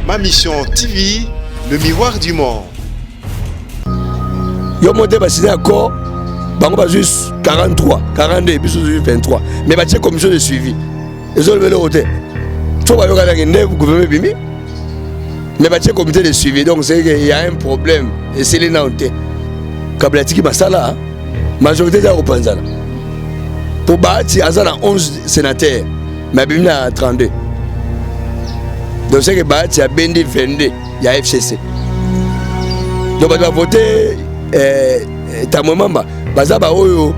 Ma Mission TV, le miroir du monde. Yo mote ba signé accord bango bazwi 43 42 biso tozwi 23 mais batie commission de suivi ezoloba eloko te so bayokanaki nde gouvernement ebimi mais batie comité de suivi donc c'est que y a un problème esili nano te kabila atiki masala majorité eza kopanzana mpo bahati aza na 11 sénateur mais abimi na 32 donc c'est que bahati abendi 22 ya fcc donc bato bavote eh, eh, tamwe mamba baza baoyo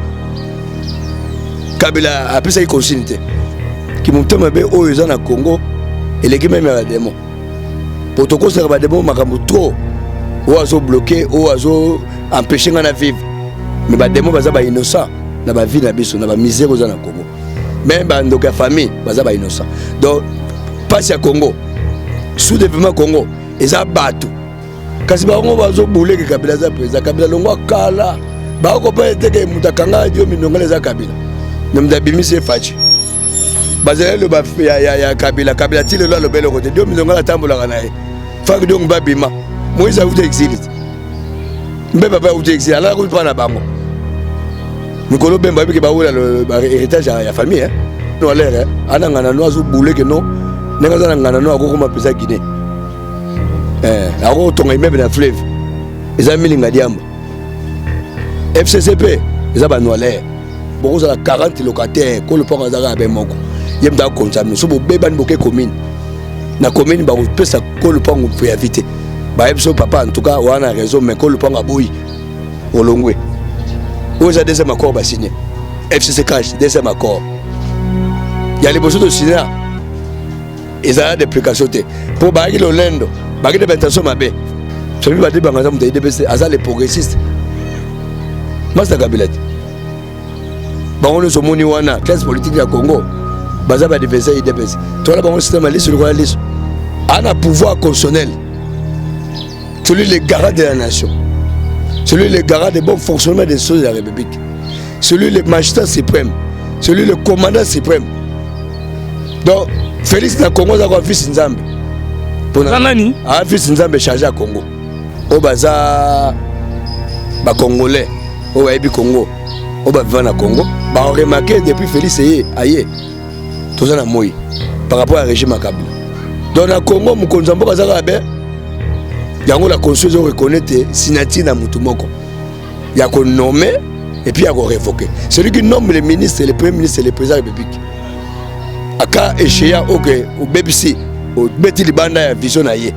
kabila apesaki consigne te kimotema mabe oyo eza na congo eleki meme ya bademo po tokosaka bademo makambo trop oyo azobloke oyo azo empêche ngai na vivre mais bademo baza bainnocent na bavie na biso na bamisère oyo eza na congo meme bandoki ya famille baza bainnocent donc mpasi ya congo sous développement congo eza bato kasi bango bazobuleke kabila aza président kabila longwa kala bakopene teke moto akanga dio mindongala eza kabila me moto abimisi ye faci bazali loba ya, ya, ya kabila kabila ti lelo aloba eloko te dio mindongala atambolaka na ye faki dongo babima moïse auta exile te mpe papa auta exile alala kutu mpa na bango mikolo bemba ayebike bawela héritage ya famille no alere ana ngana no azobuleke no ndenge aza na ngana no akokoma mpenza guinée eh, akotonga immeuble na fleuve eza milinga diamba fccp eza banoalaire bokozala 40 locataire ko lopango aza kaka be moko ye moto akonza bino so bobebani boke commune na commune bakopesa ko lopango préavis te bayebi so papa en tout cas wana raison mais ko lopango aboyi olongwe oyo eza deuxième accord basigne fcc cash deuxième accord ya liboso tosigna ezala déplication te mpo bayaki lolendo bayaki na baintention mabe soki badebanga aza moto ya idps aza le progressiste masta kabila te bango nyonso omoni wana classe politique ya congo baza baadversaire idps towana bango système ya liso lokola liso ana pouvoir constitutionnel celui le garant de la nation celui le garant de bon fonctionnement des choses de la république celui le magistrat suprême celui le commandant suprême donc félix na congo aza kwa fils nzambe pona nani ah fils nzambe chargé ya congo oyo baza bacongolais oyo bayebi congo oyo baviva na congo baremarke depuis félix eye aye toza na moi par rapport ya régime ya kabila donc na congo mokonzi ya mboka aza kaka be yango la constitution ezo reconnaître signature na motu moko ya ko nommer et puis ya ko révoquer celui qui nomme le ministre le premier ministre le président de la république aka échéant oke obebisi obeti libanda ya vision na ye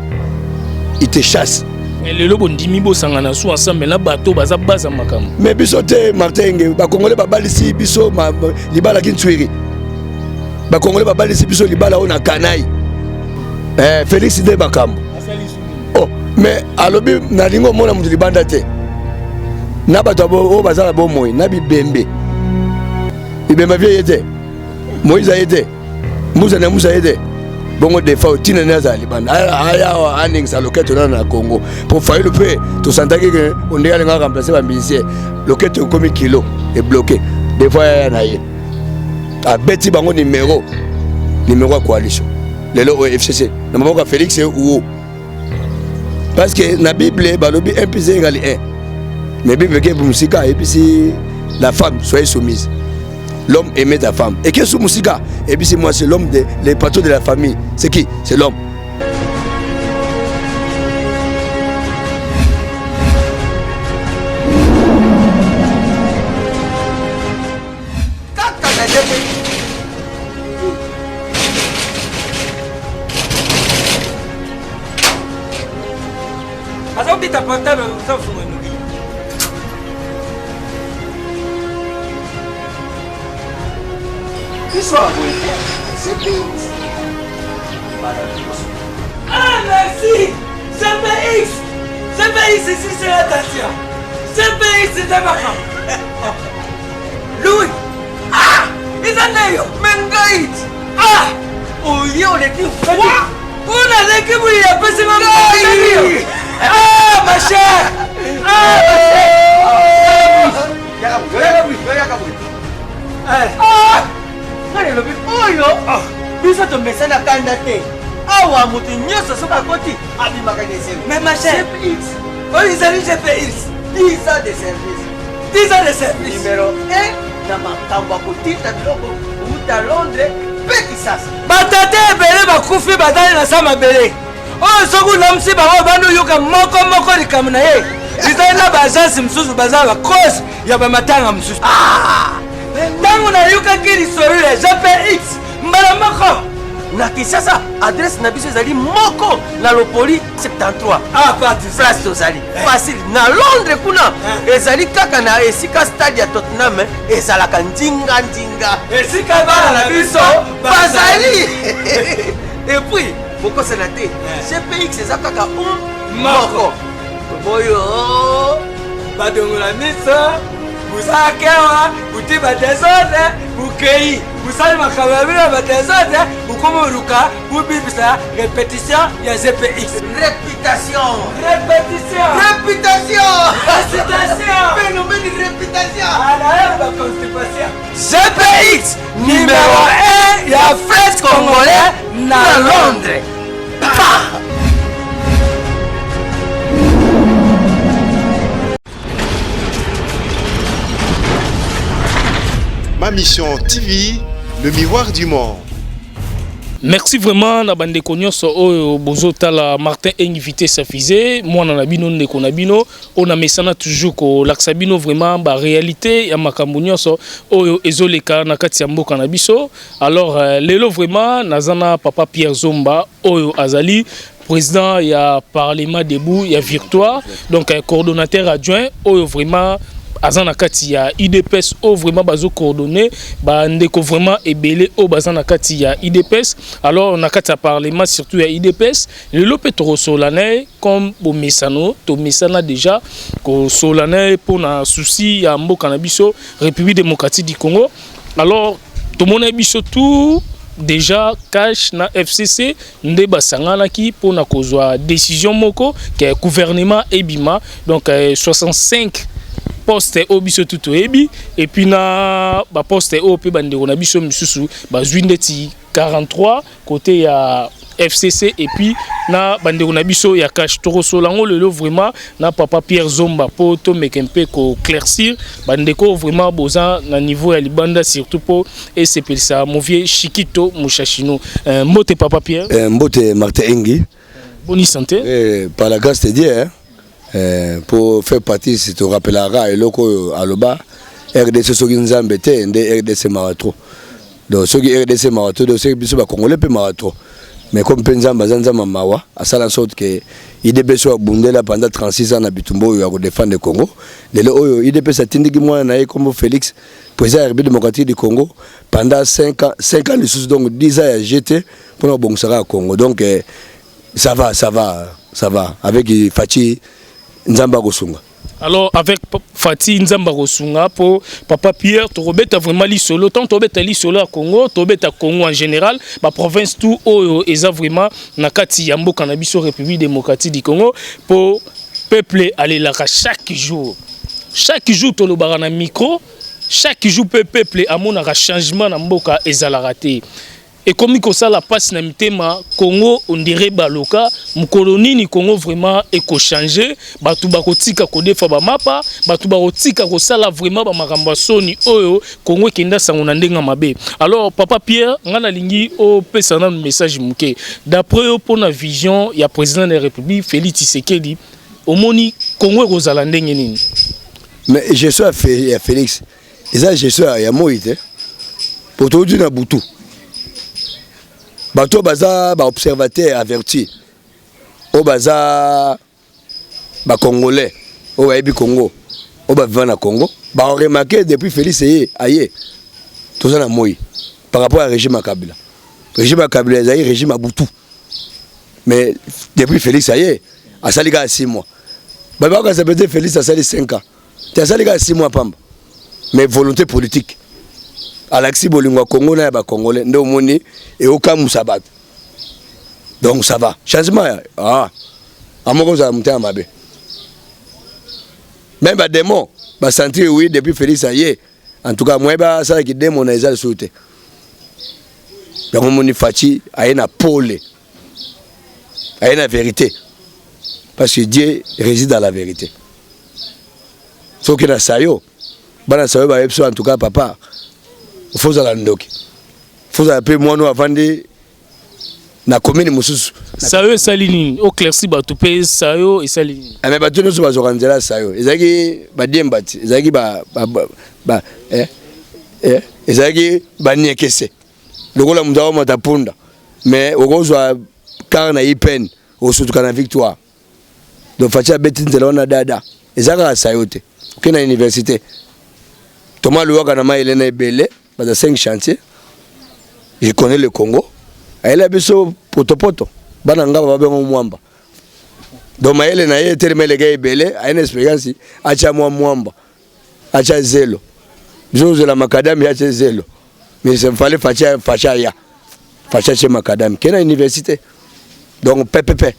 il te chasse mais lelo bondimi bosangana su ensemble na bato baza baza makambo mais biso te martin enge bakongole babalisi biso libala kintswiri bakongole babalisi biso libala oyo na kanai eh, félix nde makambo oh, mais alobi nalingi omona moto libanda te na bato oyo baza na bomoi na bibembe bibembe vie ye te moïse aye te musa na musa ye te bongo defa otina nde azala libanda aya awa aningisa loketo nano na congo mpo fayulu mpe tosantaki ke ondenge alingaka remplace bamusicien loketo ekomi kilo ebloke defa yaya na ye abeti bango numero numero ya coalition lelo oyo fcc na maboko ya félix uo parce que na bible balobi 1 plus 1 égale 1 mais bible ke mosika ayebisi la femme soyez soumise l'homme aimait ta femme et que sous mosika ayebisi moi c'est l'homme de le patron de la famille c'est qui c'est l'homme Kaka na ndenge azobita portable ozofunga noki biso ya boye te cpx Ah merci CPX CPX ici c'est la CPX c'est makambo Louis Ah eza nde yo me ngai ah oye oleki mpo naleki boye apesi nga ngai ah ma chère ah ma chère ah ngai elobi oyo biso tomesana kanda te. Awa moto nyonso soki akoti abimaka na esengo. Mais ma chère, GPX oyo ezali GPX 10 ans de service. 10 ans de service. Numéro 1 na makambo ya kotinda biloko kouta Londres mpe Kisasa. Batata ebele bakufi bazali na sa mabele oyo soki olamusi bango obandi oyoka moko moko likambo na ye ezali na baagence mosusu baza bacause ya bamatanga mosusu. Ntango nayokaki lisolo ya GPX mbala moko na Kinshasa, adresse na biso ezali moko na Lopoli 73. Ah, place tozali facile. Na Londres kuna ezali kaka na esika stade ya Tottenham ezalaka ndinga ndinga, esika bana na biso bazali. Et puis bokosana te, GPX eza kaka un moko boyo badongola miso busakewa buti badesordre bukei busali makambo ya bino ya badesordre bukomi oluka bubibisa répétition ya GPX. Réputation, répétition, réputation, récitation, phénomène réputation anaye baconstipation. GPX numéro 1 ya fret congolais na Londres. Pa! Ma Mission TV, le miroir du monde. Merci vraiment na bandeko nyonso oyo bozotala Martin Engi Vitesse ya Fusée, mwana na bino, ndeko na bino oyo na mesana toujours kolakisa bino vraiment ba réalité ya makambo nyonso oyo ezoleka na kati ya mboka na biso. Alors lelo vraiment naza na papa Pierre Zomba oyo azali président ya Parlement debout ya Victoire, donc coordonnateur adjoint oyo vraiment aza na kati ya UDPS, oyo vraiment bazo coordonner bandeko vraiment ebele oyo baza na kati ya UDPS. Alors na kati ya parlement surtout ya UDPS, lelo mpe tokosola na ye comme bomesano, tomesana déjà kosola na ye mpona souci ya mboka na biso République démocratique du Congo. Alors tomona biso tout déjà CACH na FCC nde basanganaki mpona kozwa décision moko ke gouvernement ebima, donc 65 poste oyo biso tu toyebi, et puis na baposte oyo mpe bandeko na biso misusu bazwi ndeti 43 côté ya FCC et puis na bandeko na biso ya CACH. Tokosola yango lelo vraiment na papa Pierre Zomba mpo tomeka mpe koéclaircir bandeko vraiment boza na niveau ya libanda, surtout mpo esepelisa movie Chikito Mushashino. Mbote papa Pierre. Mbote Martin Engi. Boni santé? Par la grâce de Dieu, hein, pour faire partie, si tu rappelleras eloko oyo aloba RDC, soki Nzambe te nde RDC mawa trop. Donc soki RDC mawa trop, donc soki biso bacongolais mpe mawa trop. Mais comme mpe Nzambe aza Nzambe mawa, asala sorte que UDPS oyo abundela pendant 36 ans na bitumba oyo ya kodéfendre Congo, lelo oyo UDPS atindiki mwana na ye kombo Félix, président ya République démocratique du Congo, pendant 5 ans, 5 ans lisusu, donc 10 ans ya gt mpona kobongisaka ya Congo. Donc ça va, ça va, ça va. Avec Fatshi, Nzambe akosunga. Alors avec Fatshi, Nzambe akosunga. Mpo papa Pierre, tokobeta vraiment lisolo. Tant tobeta lisolo ya Congo, tobeta Congo en général, baprovince tout oyo eza vraiment na kati ya mboka na biso République démocratique du Congo, mpo peuple alelaka chaque jour. Chaque jour tolobaka na micro, chaque jour mpe peuple amonaka changement na mboka ezalaka te. Ekomi kosala mpasi na mitema. Congo ondire baloka mokolo nini Congo vraiment ekochange? Bato bakotika kodefa bamapa, bato bakotika kosala vraiment bamakambo ya soni oyo Congo ekenda sango na ndenge mabe. Alors papa Pierre, ngai nalingi opesa nanu message moke d'après yo mpona vision ya président de la République Félix Tshisekedi. Omoni Congo ekozala ndenge nini? Mais gestion ya Félix eza gestion ya moi te, po touti na butu. Bato baza baobservateur averti oyo baza bacongolais oyo bayebi Congo, oyo baviva na Congo, baremarquer depuis Félix eye aye, toza na moi par rapport ya régime ya Kabila. Régime ya Kabila ezali régime ya butu, mais depuis Félix aye, asali kaka 6 mois, bato bakasa peut-être Félix asali 5 ans te, asali kaka 6 mois pamba. Mais volonté politique alakisi bolingo ya Congo na ya bacongolais nde omoni eokamusa bato. Donc ça va, changement. Ah, amoko ozala motema mabe, même badémon basentir oui, depuis Félix aye, en tout cas moye basalaki démon na eza lisusu te. Yango omoni Fatshi aye na pole. Aye na vérité, parce que Dieu réside dans la vérité. Soki na sayo, bana sayo bayebi so. En tout cas, papa, fozala ndoki, fozala mpe mwana oyo avandi na commune mosusu. Sayo esali nini? Oclairci bato mpe, sayo esali nini? Mais bato nyonso bazwaka nzela ya sayo. Ezalaki badiemba ti, ezalaki ba, ezalaki baniekese lokola moto akomata punda. Mais okozwa car na ipene, osutuka na Victoire. Donc Fatshi abeti nzela wana dada. Eza kaka sayo te. Oke na université Thomas Luwaka na mayele na ebele, baza 5 chantier. Je connais le Congo. Ayela biso potopoto, bana ngaba babengo mwamba. Donc mayele na ye etelema, eleka ebele. Aye na expérience, atya mwa mwamba, atya zelo. Biso ozela macadam, atya zelo. Mais il fallait Fatshi, Fatshi aya, Fatshi atie macadam ke na université. Donc pepepe,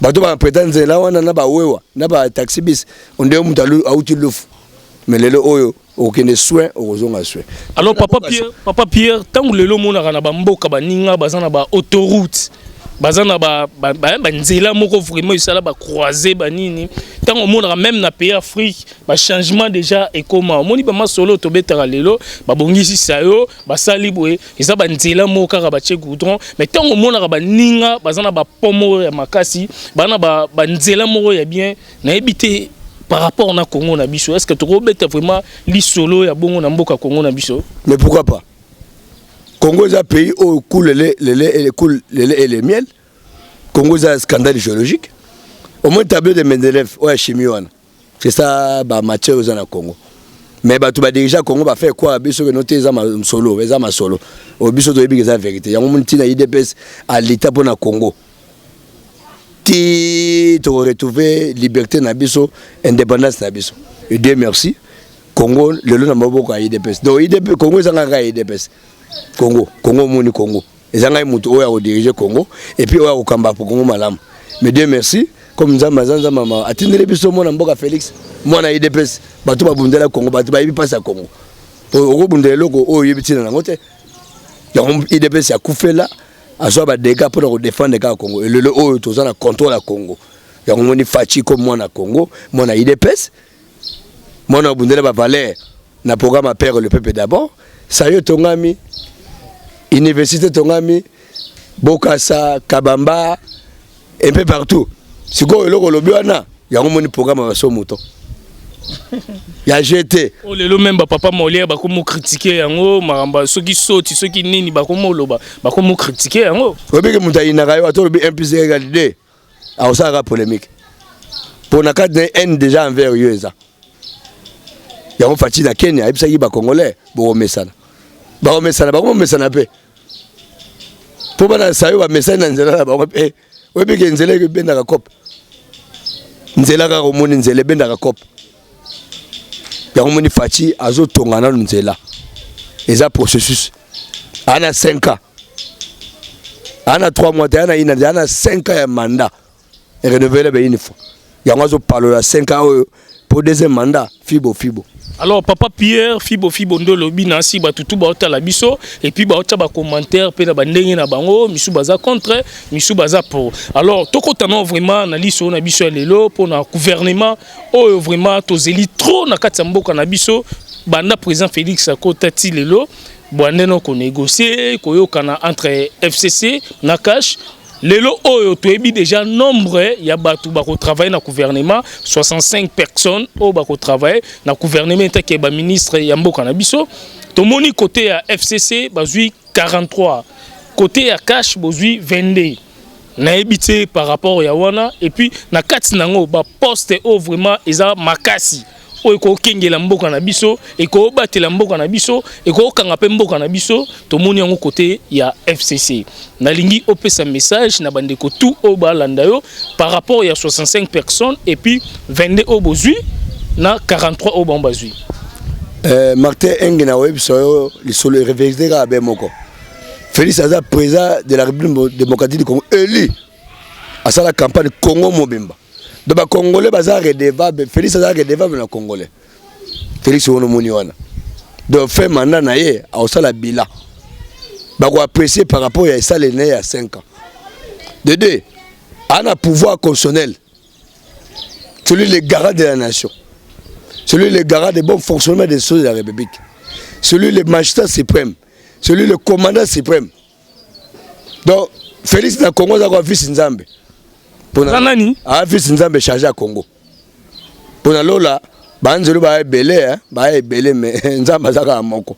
bato bapreta nzela wana na bawewa na bataxi bis onde moto auti lufu. Mais lelo oyo okokende soin, okozonga soin. Alors papa Pierre, papa Pierre, ntango lelo omonaka na bamboka baninga baza na baautoroute, baza na banzela moko vraiment esala bacroise banini, ntango omonaka même na pays Afrique bachangement déjà ekoma, omoni bamasolo tobetaka lelo, babongisi sayo, basali boye, eza banzela moko kaka batie goudron. Mais ntango omonaka baninga baza na bapont moko ya makasi, baza na banzela moko ya bien, nayebi te par rapport na Congo na biso, est ce que tokobeta vraiment lisolo ya bongo na mboka Congo na biso? Mais pourquoi pas? Congo eza pays oyo coule le lait, coule le lait et le miel. Congo eza scandale géologique. Au moins tableau de Mendeleev oyo ya chimie wana, c'est ça, bamatière oyo eza na Congo. Mais bato badirige Congo bafaire quoi? Biso keno te, eza masolo, eza masolo oyo biso toyebi eza vérité. Yango moni ntina UDPS alita mpo na Congo ti tokoretrouve liberté na biso, indépendance na biso. Et Dieu merci, Congo lelo na maboko ya UDPS. Donc UDP, Congo ezanga kaka UDPS. Congo, Congo, omoni Congo eza ngai moto oyo akodirige Congo et puis oyo akokamba Congo malamu. Mais Dieu merci, comme Nzambe aza Nzambe, mama atindeli biso mwana mboka Félix, mwana UDPS. Bato babundela Congo, bato bayebi mpasi ya Congo. Okobundela eloko oyo oyebi ntina nango te. Yango UDPS akufela, azwa badégâts mpona kodéfendre kaka Congo. Elelo oyo toza na contrôle ya Congo. Yango moni Fatshi ko mwana Congo, mwana UDPS, mwana abundela bavaleur na programme Père, le peuple d'abord. Sayo tongami, université tongami, Bokasa, Kabamba, un peu partout. Sikoyo eloko olobi wana, yango moni programme ya baso moto ya gt. Oyo lelo même bapapa Molière bakomi ocritiquer yango, makambo soki soti soki nini, bakomi oloba, bakomi ocritiquer yango. Oyebiki moto ayinaka yo, ata olobi 1 plus égale 2, akosalaka polémique mpo na kati na ye haine déjà envers yo. Eza yango Fatshi na Kenya ayebisaki bacongolais: bokomesana, bakomesana, bakomomesana mpe mpo bana sayo bamesani na nzela na bango mpe. Oyebiki nzela ebendaka cope, nzela kaka omoni nzela ebendaka cope. Yango moni Fatshi azotonga nanu nzela, eza processus. Ana 5 ans, ana 3 mois te, ana ina, ana 5 ans ya mandat renouvelé be une fois. Yango azopalola 5 ans oyo po deuxième mandat, fibo fibo. Alors papa Pierre, fibo fibo nde olobi na si bato tu baotala biso et puis baotya bacommentaire mpe na bandenge na bango, misu baza contre, misu baza pour. Alors tokotana vraiment na liso na biso ya lelo mpona gouvernement oyo vraiment tozeli trop na kati ya mboka na biso. Banda président Félix akota ti lelo, bwandeno konégocie, koyokana entre FCC na CACH. Lelo oyo toyebi déjà nombre ya bato bakotravaille na gouvernement, 65 personnes oyo bakotravaille na gouvernement etaki baministre ya mboka na biso. Tomoni côté ya FCC bazwi 43, côté ya CACH bozwi 22. Nayebi te par rapport ya wana. Et puis na kati nango baposte oyo vraiment eza makasi, oyo ekokengela mboka na biso, ekobatela mboka na biso, ekokanga mpe mboka na biso, tomoni yango côté ya FCC. Nalingi opesa message na bandeko tout oyo balanda yo par rapport ya 65 personnes et puis 22 oyo bozwi na 43 oyo bango bazwi. Martin Enge, na oyebisa yo lisolo vérité kaka be moko. Félix aza président de la République démocratique du Congo élu, asala campagne Congo mobimba. Donc bacongolais baza redevable, Félix aza redevable na congolais. Félix wana omoni wana, donc fin mandat na ye akosala bilan, bakoapprécier par rapport ya esaleli na ye ya 5 ans. De deux, Ana pouvoir constitutionnel, celui le garant de la nation, celui le garant de bon fonctionnement des choses de la République, celui le magistrat suprême, celui le commandant suprême. Donc Félix na Congo aza kwa fils Nzambe. Pona nani? Ah, fils Nzambe chargé à Congo. Pona lola banzelu ba ebele hein, ba ebele mais Nzambe aza kaka moko.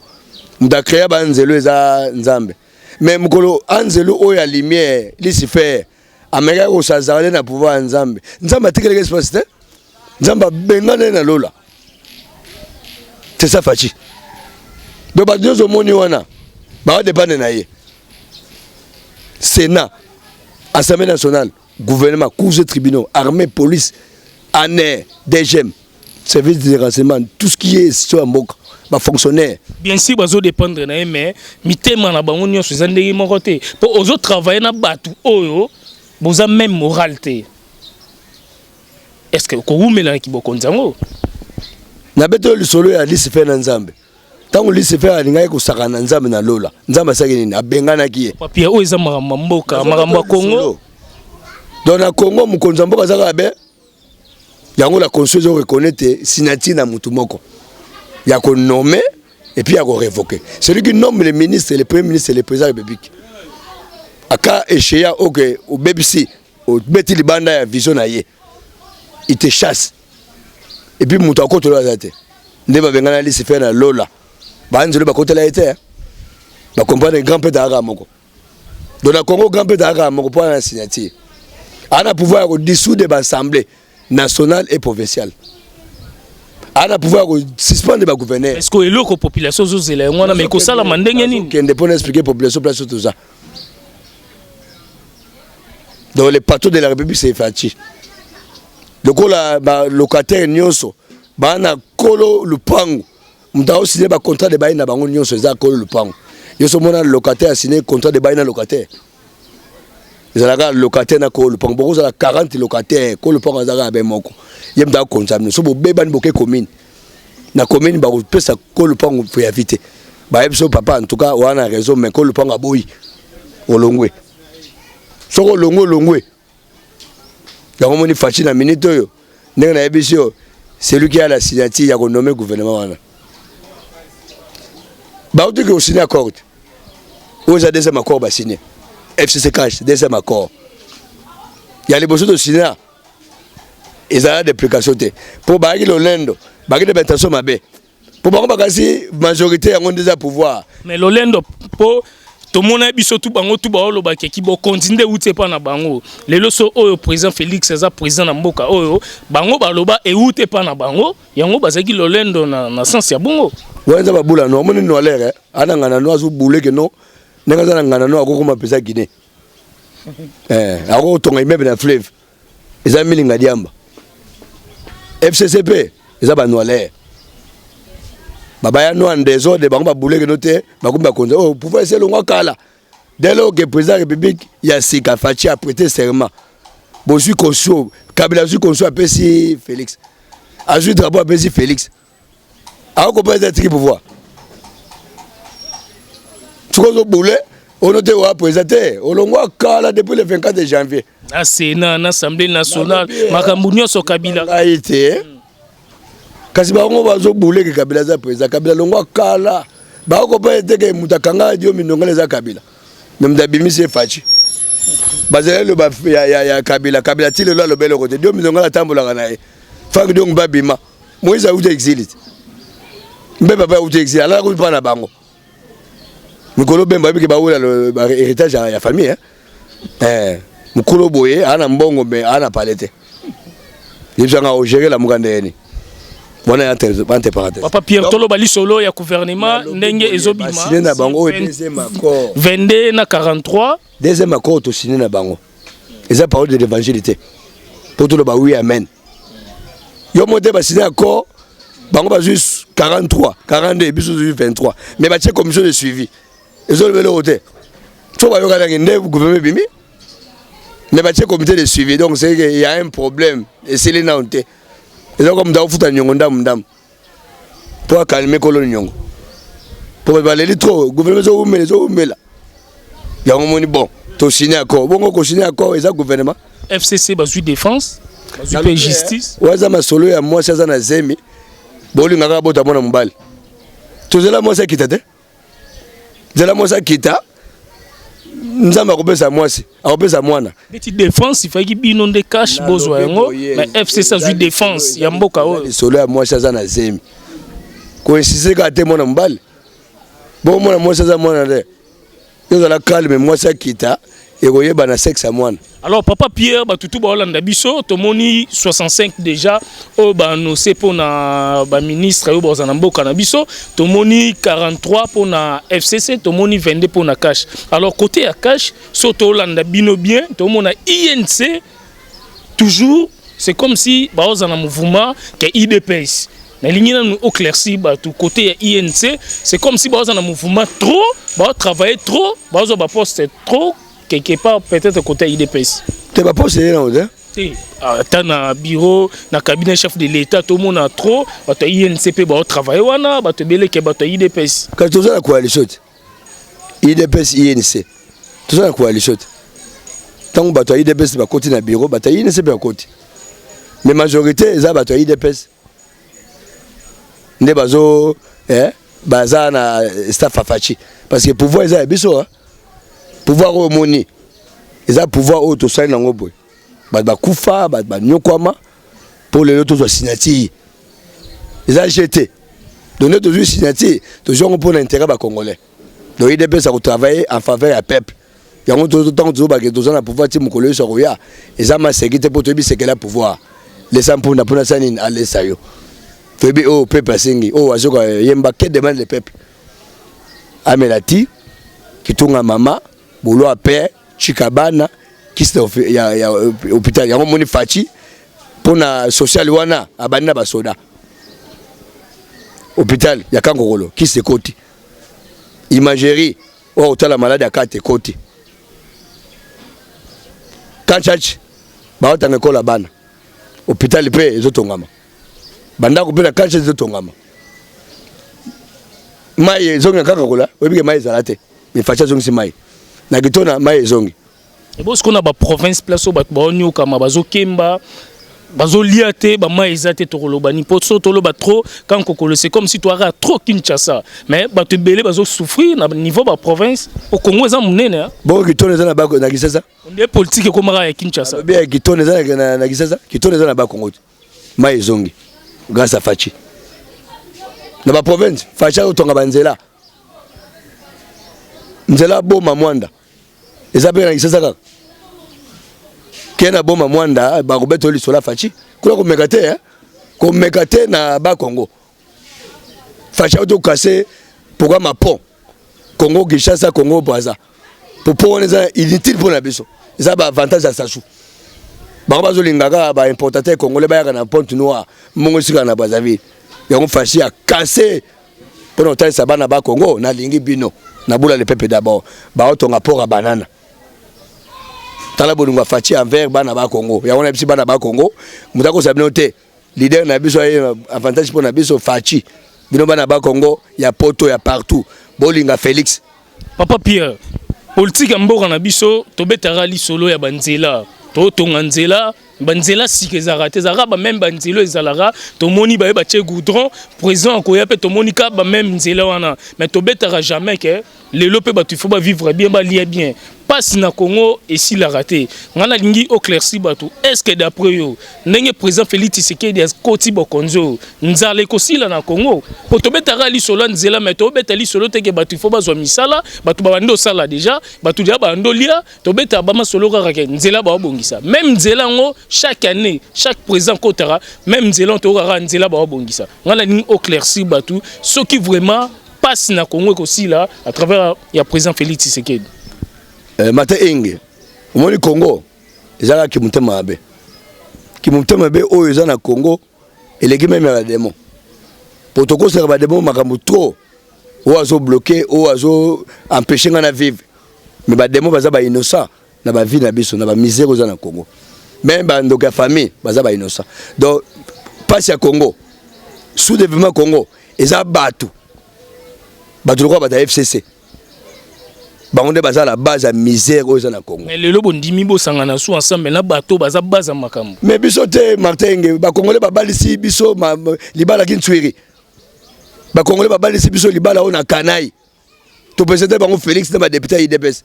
Mutu acréa banzelu eza Nzambe. Mais mokolo anzelu oyo ya lumière Lucifer amekaki kosazarde na pouvoir ya Nzambe. Nzambe atikelaki espace te. Nzambe abengana ye na lola. C'est ça Fatshi. Donc bato nyonso omoni wana baodepande na ye. Sénat, Assemblée nationale, gouvernement, cours et tribunaux, armée, police, ANR, DGM, service de renseignement, tout ce qui est sur mboka, ba fonctionnaire. Bien sûr bazo dépendre na ye, mais mitema na bango nyonso eza ndenge moko te, po ozo travailler na bato oyo boza même moral te. Est ce que okowumela na kibokonzi yango? Nabeti oyo lisolo ya Lucifer na Nzambe. Ntango Lucifer alingaki kosakana na Nzambe na lola, Nzambe asalaki nini? Abenganaki ye. Papier oyo eza makambo ya mboka, makambo ya Congo. Donc na Congo mokonzi ya mboka aza kaka be yango la constitution ezo reconnaître signature na mutu moko ya ko nommer et puis ya ko révoquer. Celui qui nomme le ministre, le premier ministre, le président de la République. Aka échéant oke obebisi obeti libanda ya vision na ye, il te chasse. Et puis mutu akotolo aza te. Nde babengana Lucifer na lola. Banzelu bakotela ye te. Ba comprendre grand prêtre aka moko. Donc na Congo grand prêtre aka moko po na signature. Ana pouvoir ya ko dissoudre ba assemblée nationale et provinciale. Ana pouvoir ya ko suspendre ba gouverneur. Est-ce que eloko population ozozela yango wana mais ekosalama ndenge nini? Kende pona expliquer population place toza. Donc le patron de la République c'est Fatshi. Lokola ba locataire nyonso bana kolo lupango moto aosine ba contrat de bail na bango nyonso eza kolo lupango. Yo mona locataire asine contrat de bail na locataire. Ezalaka locataire na kolo lupango, bokozala 40 locataire, kolo lupango azalaka be moko. Ye moto akonza bino. So bobebani boke commune. Na commune bakopesa kolo lupango préavis te. Bayebi so papa en tout cas wana raison mais kolo lupango aboyi. Olongwe. Soko olongwe olongwe. Yango moni Fatshi na minute oyo ndenge nayebisi yo, celui qui a la signature ya konommer gouvernement wana. Bauti ko signer accord. Oyo eza deuxième accord ba signer. FCC cash deuxième accord. Ya liboso to signer ezala d'application te. Po bayaki lolendo, bayaki na intention mabe. Po bango bakasi majorité yango nde eza pouvoir. Mais lolendo po tomona biso tu bango tu baoloba ke kibokonzi nde euti epa na bango. Lelo so oyo président Félix aza président na mboka oyo bango baloba euti epa na bango, yango bazalaki lolendo na sens ya bongo. Wana eza babula no, amoni no alere, ana ngana no azo boule ke no, ndenge aza na ngana no akokoma pesa Guinée. Akotonga immeuble na fleuve. Eza milinga diamba. FCCP eza ba noilere. Baba ya noir désordre bango ba boule ke no te, bakomi bakonza. Oh, pouvoir ese longwa kala. Dès lors que président de la République ya sika Fatshi a prêté serment. Bozui constitution, Kabila azui constitution apesi Félix. Azui drapeau apesi Félix. Ako pas être pouvoir. Soki ozo boule, ono te wa président te, olongwa kala depuis le 24 janvier. Na Sénat, na Assemblée nationale, makambo nyonso Kabila. Ngai te. Kasi bango bazo boule ke Kabila aza président, Kabila longwa kala. Bako pas ete ke mutu akanga Diomi Ndongala eza Kabila. Mais mutu abimisi ye Fatshi. Bazali loba ya Kabila, Kabila ti lelo alobeli eloko te. Diomi Ndongala atambolaka na ye. Franck Diongo babima. Moïse auti exil. Mbe papa auti exil, alala kutu pa na bango. Mikolo Bemba yebi ke bawela ba héritage ya famille, hein. Mokolo boye ana mbongo mais ana palais te. Yebisanga o gérer la muka ndeni. Wana ya entre parenthèses. Papa Pierre tolo bali solo ya gouvernement ndenge ezobima. Signé na bango oyo deuxième accord. 22 na 43. Deuxième accord to signé na bango. Eza parole de l'évangile te. Po tolo ba oui amen. Yo mote ba signé accord bango bazui 43, 42 biso tozui 23. Mais ba tie commission de suivi. Ezolobela oyo te. So bayokanaki nde gouvernement ebimi. Mais ba tie comité de suivi, donc c'est que il y a un problème. Esili nanu te. Eza comme moto akofuta niongo ndamu ndamu. Po akalme kolo niongo. Po bato baleli trop, gouvernement ezowumela, ezowumela. Yango moni bon, to signer accord. Bongo ko signer accord eza gouvernement. FCC bazwi défense, bazwi mpe justice. Oyo aza masolo ya mwasi aza na zemi, bolingaka bota mwana mobali. Tozela mwasi akita te, zela mwasi akita, Nzambe akopesa mwasi, akopesa mwana. Neti défense, ifaki bino nde cash bozwa yango, mais FCC azwi défense ya mboka oyo. Lisolo ya mwasi aza na zemi, koinsiste kaka te mwana mobali. Bongo mwana mwasi aza mwana te, ozala calme, mwasi akita, ekoyeba na sexe ya mwana. Alors papa Pierre, batutu baolanda biso, tomoni 65 déjà oyo baannonce mpona baministre oyo baza na mboka na biso, tomoni 43 mpona FCC, tomoni 22 mpona cash. Alors côté ya cash, so tolanda bino bien, tomona UNC toujours, c'est comme si baoza na mouvement ke UDPS. Nalingi nanu éclaircir bato côté ya UNC, c'est comme si baoza na mouvement trop, baotravailler trop, bazwa baposte trop quelque part, peut-être côté ya UDPS. Te, baposte eye nango te. Te, ata na bureau, na cabinet chef de l'État, tomona trop bato ya UNC mpe baotravaille wana, bato ebeleke bato ya UDPS. Kasi toza na coalition te, UDPS UNC, toza na coalition te. Ntango bato ya UDPS bakoti na bureau, bato ya UNC mpe bakoti, mais majorité eza bato ya UDPS nde bazo baza na staff afaci, parce que pouvoir eza ya biso. Pouvoir oyo omoni eza pouvoir oyo tosali nango boye, bato bakufa, bato banyokwama mpo lelo tozwa signature. Eza gt, donc nde tozwi signature, tozwi yango mpo na intérêt bacongolais. Donc UDPS akotravailler en faveur ya peuple. Yango ntango tozobake toza na pouvoir ti mokolo nyonso akoya, eza maseki te, mpo toyebi sekela pouvoir. Lesa mpunda mpona sa nini alesa yo. Toyebi oyo peuple asengi, oyo azoka yemba que demande le peuple: amela ti kitunga mama bolo ape chika bana kisi ya hôpital. Yango moni Fatshi mpona social wana abandi na basoda, hôpital ya Kankokolo kisi ekoti, imagerie oyo otala malade ya kati ekoti, Kanchachi baotanga ekola bana, hôpital mpe ezotongama, bandako mpe na Kanchachi ezotongama, mai ezongi na kaka kola. Oyebike mai ezala te, mais Fatshi azongisi mai na Kitona, mai ezongi. Ebosiko na baprovince, place oyo bato baonyokama, bazokemba, bazolia te, bamai eza te, tokoloba ni mpo so toloba trop Kankokolo, c'est comme si toaka trop Kinshasa, mais bato ebele bazosouffrir na niveau baprovince au Congo eza monene. Bongo Kitona eza na Kisasa? Nde politique ekomaka ya Kinshasa. Alobi ya Kitona eza na Kisasa, Kitona eza na Bakongo te, mai ezongi grâce à Fatshi. Na baprovince, Fatshi azotonga banzela, nzela Boma Mwanda eza mpe na Kisasa kaka. Ke na Boma Mwanda bakobeta lisolo ya Fatshi kuna, komeka te, komeka te na Bakongo. Fatshi auti okase programme ya pont Congo Kinshasa, Congo Braza, po pont wana eza inutile mpo na biso, eza baavantage ya Sassou. Bango bazolinga kaka baimportateur congolais bayaka na Pointe Noire, mbongo esikaka na Brazzaville. Yango Fatshi akase mpona kotalisa bana ba Congo: nalingi bino, nabula le peuple d'abord. Baotonga port ya Banana. Tala bolingo ya Fatshi envers bana ba Congo. Yango na biso bana ba Congo, moto akosa bino te. Leader na biso aye avantage mpo na biso, Fatshi. Bino bana ba Congo ya poto, ya partout, bolinga Félix. Papa Pierre, politique ya mboka na biso, tobetaka lisolo ya banzela, totonga nzela, banzela sika ezalaka te, ezalaka bameme banzela ezalaka. Tomoni baye batie goudron, président akoya mpe tomoni ka bameme nzela wana, mais tobetaka jamais ke lelo mpe bato il faut bavivre bien, balia bien. Mpasi na Congo esilaka te. Ngai nalingi éclaircir bato: est ce que d'après yo, ndenge président Félix Tshisekedi akoti bokonzi oyo, nzala ekosila na Congo? Po tobetaka lisolo ya nzela, mais tobeta lisolo te ke bato il faut bazwa misala, bato babandi osala déjà, bato déjà babandi olia. Tobetaka bamasolo kaka ke nzela baobongisa, même nzela yango chaque année, chaque président kotaka, même nzela toyokaka nzela baobongisa. Ngai nalingi éclaircir bato soki vraiment pasi na Congo ekosila à travers ya président Félix Tshisekedi. Mate enge omoni Congo ezalaka kimotema mabe, kimotema mabe oyo eza na Congo eleki même ya badémon, po tokosaka badémon makambo trop, oyo azobloquer, oyo azo empêche ngai na vivre. Mais badémon baza bainnocent na bavie na biso, na bamisère oyo eza na Congo. Même bandoki ya famille baza bainnocent. Donc mpasi ya Congo, sous développement Congo, eza bato, bato lokola bato ya FCC. Bango nde baza la base ya misère oyo eza na Congo. Mais lelo bondimi bosangana su ensemble na bato baza base ya makambo. Mais biso te, Martin Enge, bakongole babalisi biso libala kintswiri. Bakongole babalisi biso libala oyo na Kanai. Topresente bango Félix na badepute ya UDPS.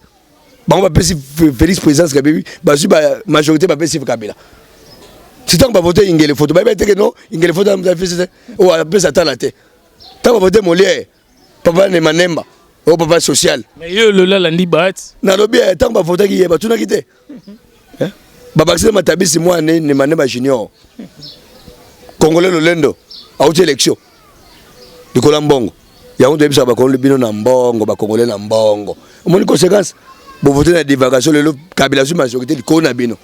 Bango bapesi Félix présidence Kabila, bazwi ba majorité, bapesi Kabila. Si ntango bavote Ingele Foto, bayebi te ke non, Ingele Foto afisi te, oyo apesa tala te. Ntango bavote Molière, papa Nema Nemba, oyo papa social. Mais yo lelo alandi Bahati. Nalobi ntango bavotaki ye, batunaki te. Babakisi na matabisi mwana Nema Nemba junior. Congolais lolendo auti élection likolo ya mbongo. Yango toyebisaka bakongole bino na mbongo, bakongole na mbongo. Omoni conséquence, bovote na divagation, lelo Kabila azwi majorité likolo na bino.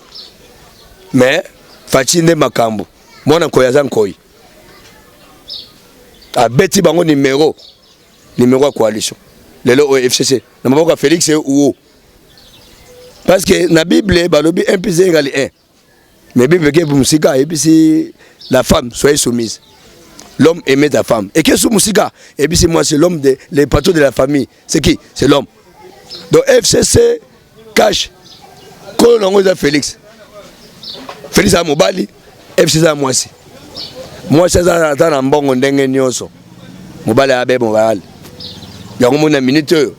Mais Fatshi nde makambo, mwana nkoyi aza nkoyi, abeti bango numero numero ya coalition. Lelo oyo FCC na maboko ya Félix uo, parce que na Bible balobi 1 plus 1 égale 1. Mais Bible ke musika ayebisi la femme: soyez soumise, l'homme aimait ta femme. Et que sous musika ayebisi moi, c'est l'homme de le patron de la famille, c'est qui? C'est l'homme. Donc FCC cash, kolo nango eza Félix. Félix aza mobali, FCC aza mwasi. Mwasi aza ata na mbongo ndenge nyonso, mobali abe mobali. Yango moni na minute oyo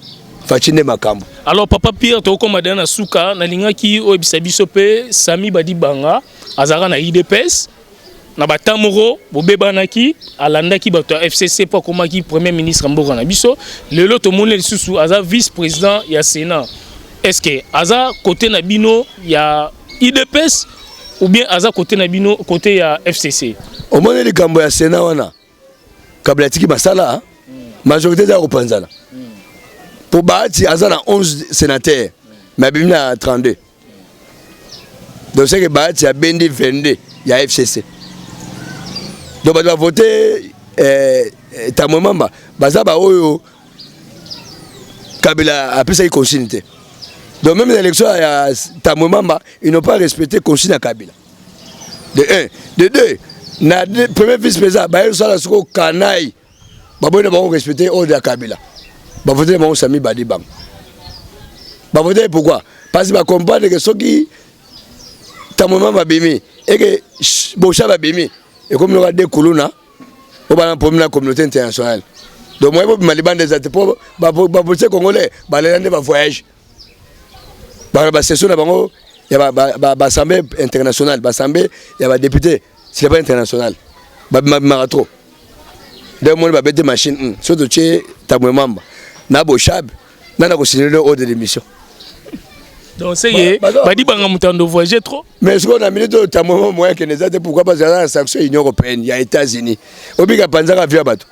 Fatshi nde makambo. Alors papa Pierre, tokóma deya na suka. Nalingaki oyebisa biso mpe Sami Badibanga azalaka na UDPS na bata moko bobebanaki, alandaki bato ya FCC mpo akomaki premier ministre ya mboka na biso. Lelo tomoni lisusu aza vice président ya Sénat. Est ce que aza côté na bino ya UDPS ou bien aza côté na bino, côté ya FCC? Omoni likambo ya Sénat wana, Kabila atiki basala majorité eza ya kopanzana, po Bahati aza na 11 sénateur, mais abimi na 32. Donc c'est que Bahati abendi 22 ya FCC. Donc bato bavote Tamwe Mamba baza baoyo Kabila apesaki consigne te. Donc même na élection ya Tamwe Mamba, ils n'ont pas respecté consigne ya Kabila, de 1. De 2, na premier vice président baye kosala sikoyo kanai, baboyi na bango respecter ordre ya Kabila, bavote na bango Sami Badibanga. Bavote pourquoi? Parce que bacomprendre ke soki Tamwe Mamba babimi eke Boshab babimi, ekomi loka de kuluna oyo bana problème na communauté internationale. Donc moye bobima libanda eza te, mpo bapoliticien congolais balela nde bavoyage, bana basession na bango ya baassemblée internationale, baassemblée ya badéputé sur le plan international, babimabimaka trop. Nde omoni babete machine, so totie Tamwe Mamba na Boshab, nana kosigner ordre de mission. Donc c'est que Badibanga moto ando voyager trop. Mais sikoyo na minute oyo Tamwe Mamba moyen akende eza te. Pourquoi? Parce que aza na sanction Union européenne, ya États-Unis. Obika apanzaka avion ya bato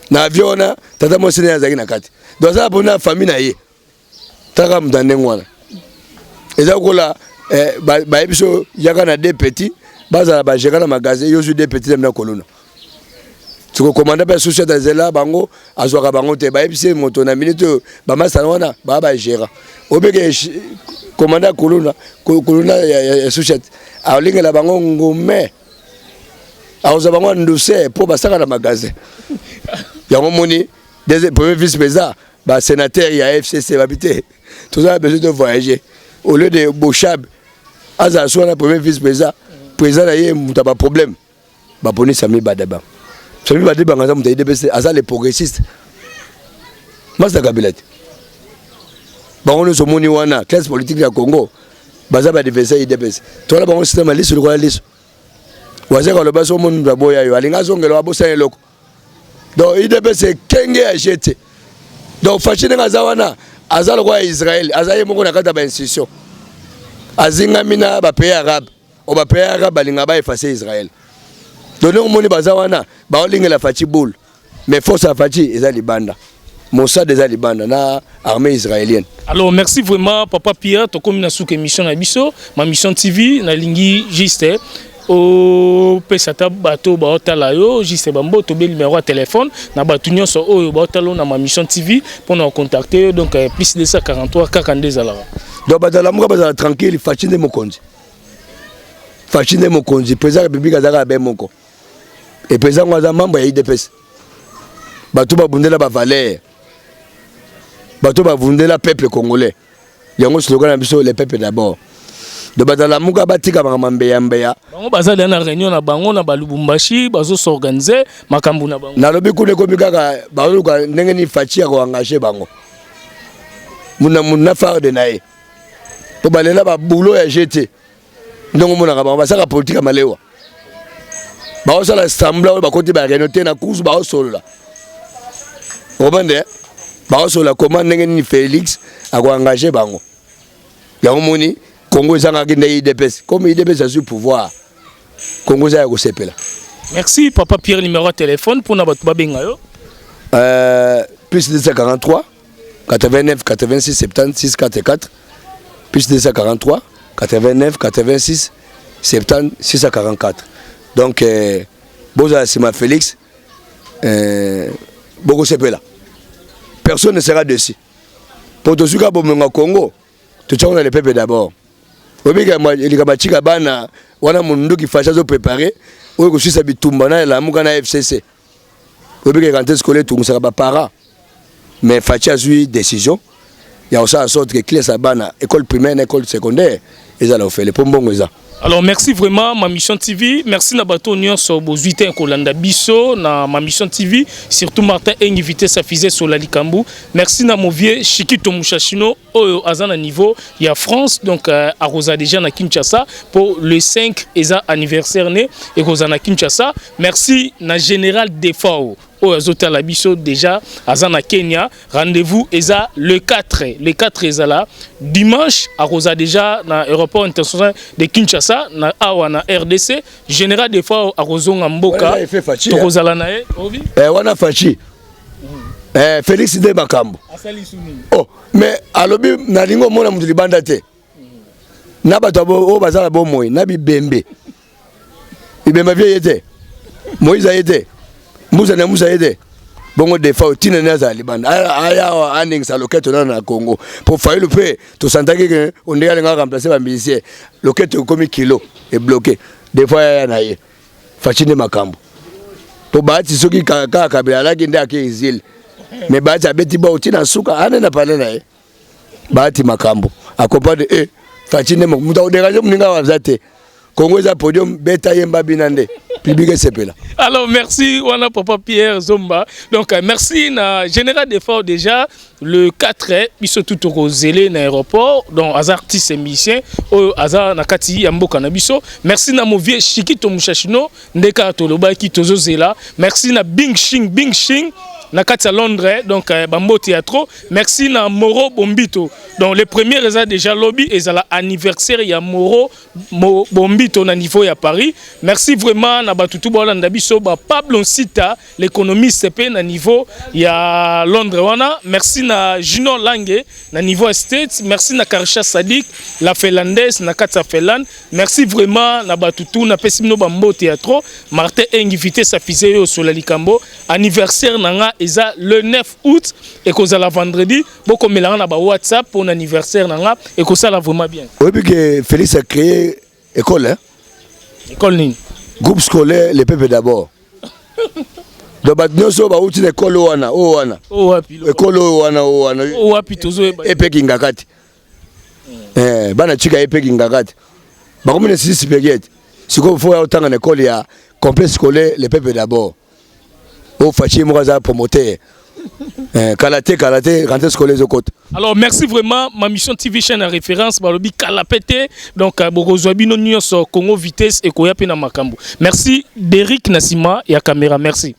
na avion wana, tata mwasi naye azalaki na kati. Donc aza mpona famille na ye. Taka moto ya ndenge wana eza kokola bayebi so yaka na deux petits, bazala bagérer na magasin. Yo zwi deux petits na kolona siko komanda mpe susu ata nzela bango azwaka bango te. Bayebisi moto na minute oyo bamasana wana baa bagérer. Obeke komanda ya kolona, kolona ya susu alingela bango ngume, akozwa bango nduse mpo basaka na magasin. Yango moni premier vice président, basénateur ya FCC babi te, toza na besoin de voyager. Au lieu de Boshab azala so wana premier vice président, président na ye moto ya baproblème, baponi Sami Badibanga. Sami Badibanga aza moto ya UDPS, aza le progressiste, masta Kabila te. Bango nyonso omoni wana, classe politique ya Congo, baza baadversaire UDPS. Towana bango système ya liso lokola liso. Wazeka aloba so omoni moto aboya yo, alingi azongela, abosana eloko. Donc UDPS ekenge ya jete. Donc Fatshi ndenge aza wana, aza lokola ya Israel, aza ye moko na kati ya bainstitution, azingami na bapays arabe. Oyo bapays arabe balingaka baeffacer Israel. Donc ndenge omoni baza wana, baolingela Fatshi boule, mais force ya Fatshi eza libanda, Mossad eza libanda na armée israélienne. Alors merci vraiment papa Pierre, tokomi na suka émission na biso Ma Mission TV. Nalingi juste opesa ata bato baotala yo juste bamboto be numéro ya téléphone na bato nyonso oyo baotala yo na Ma Mission TV mpona kocontacte yo. Donc plus 243 kaka nde ezalaka. Donc bato alamuka, bazala tranquille. Fatshi nde mokonzi, Fatshi nde mokonzi. Président ya République azalaka be moko e président ngo aza membre ya UDPS. Bato babundela bavaleur. Bato bavundela peuple congolais. Yango slogan na biso, le peuple d'abord. Donc bato Lamuka batika makambo mbeya mbeya. Bango baza na réunion na bango na balubumbashi, bazo s'organiser makambo na bango. Nalobi kuna ekomi kaka bazoluka ndenge nini Fatshi ya koengage bango. Muna muna farde na ye. Po balela ba boulot ya GT. Ndongo monaka bango basaka politique ya malewa. Baosala semblant oyo bakoti ba réunion te na kuzu baosolola. Obande baosolola comment ndenge nini Félix akoengage bango. Yango moni Congo ezangaki nde UDPS. Comme UDPS azwi pouvoir, Congo eza ya kosepela. Merci papa Pierre, numéro ya téléphone mpona bato babenga yo. Plus 243 89 86 76 44, plus 243 89 86 70 644. Donc bozala nsima Félix, bokosepela, personne ne sera dessus po tozwi kaka bomengo ya Congo, totiango na le peuple d'abord. Obika likambo atika bana wana, munduki Fatshi azoprépare oyo kosisa bitumba na Elamuka na FCC. Obika rentrée scolaire etungisaka baparent, mais Fatshi azwi décision ya kosala sorte que classe ya bana école primaire na école secondaire ezala ofele mpo mbongo eza. Alors merci vraiment Ma Mission TV, merci na bato nyonso bozwi te kolanda biso na Ma Mission TV, surtout Martin Engi vitesse à fusée sur la likambu. Merci na mon vieux Chikito Mushashino oyo aza na niveau ya France, donc akoza déjà na Kinshasa pour le 5 eza anniversaire né ekoza na Kinshasa. Merci na Général Defao oyo azotala biso déjà aza na Kenya. Rendez-vous eza le 4, le 4 ezala dimanche, akoza déjà na aéroport international de Kinshasa na awa na RDC. Général Defao akozonga mboka, tokozala na ye. Wana Fatshi, Félix nde makambo. Oh, mais alobi nalingi omona moto libanda te na bato oyo baza na bomoi na bibembe. Bibembe vie ye te, Moïse aye te, Musa na Musa ye te. Bongo defa otina nde azala libanda, aya awa aningisa loketo nano na Congo po Fayulu mpe tosantaki ke ondenge alingaka remplace bamusicien, loketo ekomi kilo ebloke. Defa aya na ye, Fatshi nde makambo po Bahati soki kaka Kabila alaki nde ake exil, mais Bahati abeti bao ntina suka ane na pale na ye. Bahati makambo acomprendre e Fatshi nde moto akodérange moninga awa aza te. Congo eza podium, beta yemba bina nde public esepela. Alors merci wana papa Pierre Zomba. Donc merci na Général Defort, déjà le 4 biso tout tokozele na aéroport, donc aza artiste musicien oyo aza na kati ya mboka na biso. Merci na mon vieux Chikito Mushashino ndeka tolobaki tozozela. Merci na Bing Shing Bing Shing na kati ya Londres, donc bambote ya trop. Merci na Moro Bombito, donc le premier eza déjà lobi ezala anniversaire ya Moro Bombito na niveau ya Paris. Merci vraiment na batutu bolanda biso, ba Pablo Nsita l'économiste pe na niveau ya Londres wana. Merci na Junior Lange na niveau ya States. Merci na Karsha Sadik la finlandaise na kati ya Finlande. Merci vraiment na batutu, na pesi bino bambote ya trop. Martin Engi vitesse afise yo sola likambo. Anniversaire na nga eza le 9 août, ekozala vendredi. Bokomelanga na ba WhatsApp pour anniversaire na nga, ekosala vraiment bien. Oyebi ke Félix a créé école, hein? École nini? Groupe scolaire le peuple d'abord. Donc bato nyonso oyo bauti na ekole wana oyo wana ekole oyo wana oyo wana wapi tozoyeba epekinga kati, bana tika epekinga kati bakomi na sisi supérieur te. Sikoyo fo ya otanga na ekole ya complexe scolaire le peuple d'abord oyo Fatshi moko aza promoteur. Kala te, kala te, rentrée scolaire ezokota. Alors merci vraiment Ma Mission TV, chaîne à référence. Balobi kala pete, donc bokozwa bino nyonso Congo vitesse ekoya pe na makambo. Merci Derrick Nasima ya caméra, merci.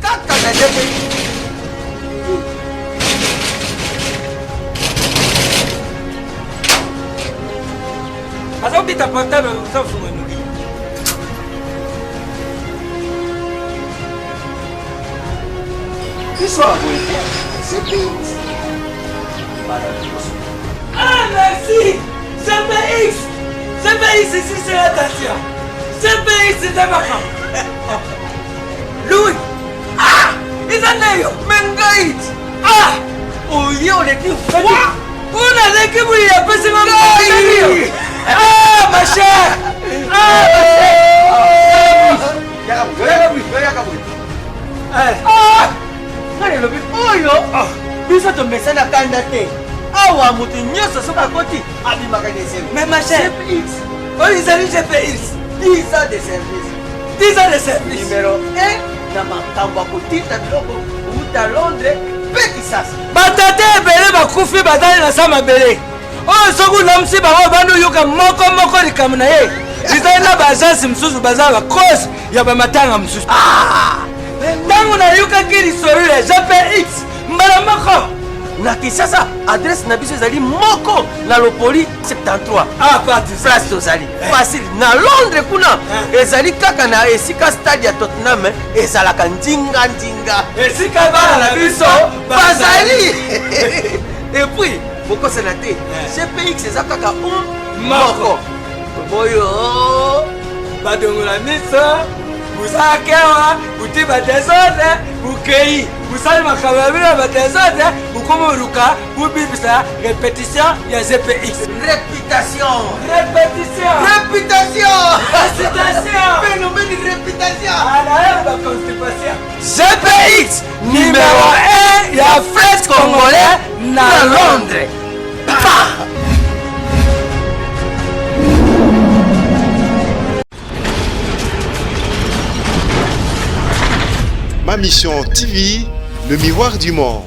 Kaka na ndenge azobita portable ozofunga noki. Biso aboye te CPX. Ah merci CPX, CPX ici c'est la tension. CPX nde makambo. Louis, ah, eza nde yo me ngai. Ah, oye oleki mpo naleki boye apesi nga ngai. Ah, ma chère! Ah, ma chère! Ah! Ngai elobi oyo biso tomesana kanda te awa moto nyonso soki akoti abimaka na esengo. Mais ma chère, oyo ezali GPX 10 ans de service, 10 ans de service numéro 1 na makambo ya kotinda biloko kouta Londres mpe Kisasa. Batata ebele bakufi bazali na sa mabele oyo soki olamusi bango obandi oyoka moko moko likambo na ye ezali na baagence mosusu baza bacause ya bamatanga mosusu. Ntango nayokaki lisolo ya GPX mbala moko na Kinshasa, adresse na biso ezali moko na Lopoli 73. Ah, place tozali facile. Na Londres kuna ezali kaka na esika stade ya Tottenham ezalaka ndinga ndinga esika bana na biso bazali. Et puis bokosana te, GPX eza kaka un moko oyo badongola miso busakewa buti badésordre bukei busali makambo ya bino ya badésordre bukomi oluka bubibisa répétition ya GPX. Réputation, répétition, réputation, récitation, phénomène, réputation anaye baconstipation. GPX numéro 1 ya fret congolais na Londres. Pa! Ma Mission TV, le miroir du monde.